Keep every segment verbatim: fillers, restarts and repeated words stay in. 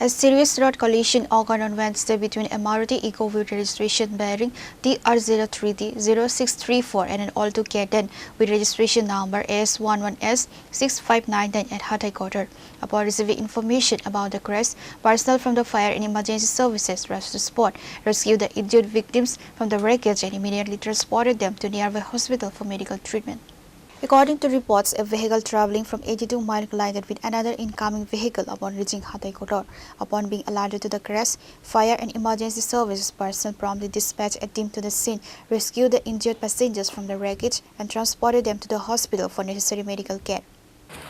A serious road collision occurred on Wednesday between a Maruti Eeco with registration bearing T R zero three D zero six three four and an Alto K ten with registration number S one one S six five nine nine at Hathai Kotor. Upon receiving information about the crash, personnel from the Fire and Emergency Services rushed to spot, rescued the injured victims from the wreckage, and immediately transported them to nearby hospital for medical treatment. According to reports, a vehicle traveling from eighty-two mile collided with another incoming vehicle upon reaching Hathai Kotor. Upon being alerted to the crash, Fire and Emergency Services personnel promptly dispatched a team to the scene, rescued the injured passengers from the wreckage, and transported them to the hospital for necessary medical care.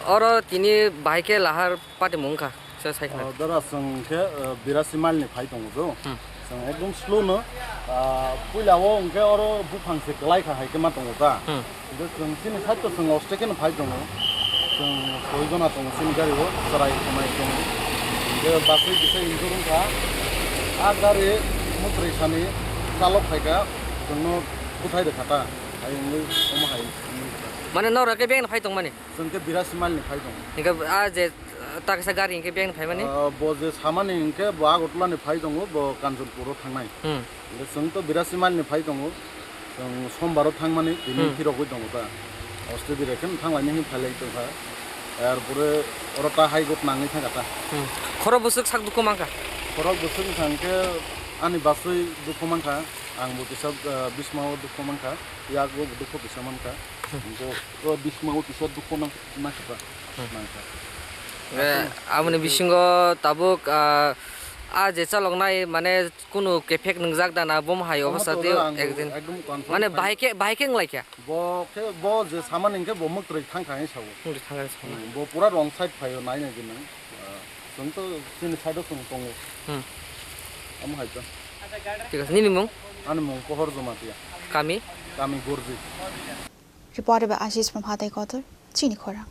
Oro tini bahai khe lahar patimung wngkha, se sai khna. O, dara, chwng khe, o, birasi mile ni phai tongo do. Hmm. Chwng ekdom slow no, ah, puila o hwnkhe oro buphang se kwlai kha hai khe ma tongo ta. Hmm. Hwnkhe chwng chini side o chwng oste khe no phai tongo. Chwng soi jona tongo chini gari o, chwrai tongnai tongo. Hwnkhe basui kisa injure wngkha. A gari mwtwrwi sani chalok phaikha, chwngno bwthai rwkha ta. Hai wngwi omo hai wngwi kha. Mane norok khe beng phai tongmani? Chwng khe birasi mile ni phai tongo. Hingke a je, ah, taksa gari hingke beng phaimani? Ah, bo je samani hingke bo Agartala ni phai tongo, bo Kanchanpur o thangnai. Hmm. Hingke chwng to birasi mile ni phai tongo. Chwng Sombar o thangmani, tini Hmm. phirogwi tongo ta. Oste dire khe thanglaini hin phailai tongkha. Erpore oro ta hai got nangwi thangkha ta. Hmm. Khoro bwswk sak dukhu mankha? Khoro bwswk wngkha hingke ani basui dukhu mankha. Ang bo kisa, ah, bismao dukhu mankha. Yago bo dukhu kisa mankha. Hmm. Hingke o bismao kisa dukhu nang-, nangkha. Hmm. Nangkha. Eh, aboni bisingo tabuk, ah, ah, je chaloknai, mane, kunu kephek nwngjak da na, bomo hai omo obostha twi tongwra ang ekdin. Ekdom confirm Mane, khai. Bahai khe, bahai khe wnglaikha? Bo khe, bo je samani hwnkhe bo mwktwrwi thangkha hinwi sao. Mwktwrwi thangkha hinwi sao. Hmm, bo pura wrong side phaio, nai nai gwnang. Ah, chwng to chini side o chwng tongo. Hmm. Omo hai to. Thik ase, nini mung? Ani mung Pohor Jamatia. Kami? Kami Gorji. Reported by Ashish from Hathai Kotor, Chini Khorang.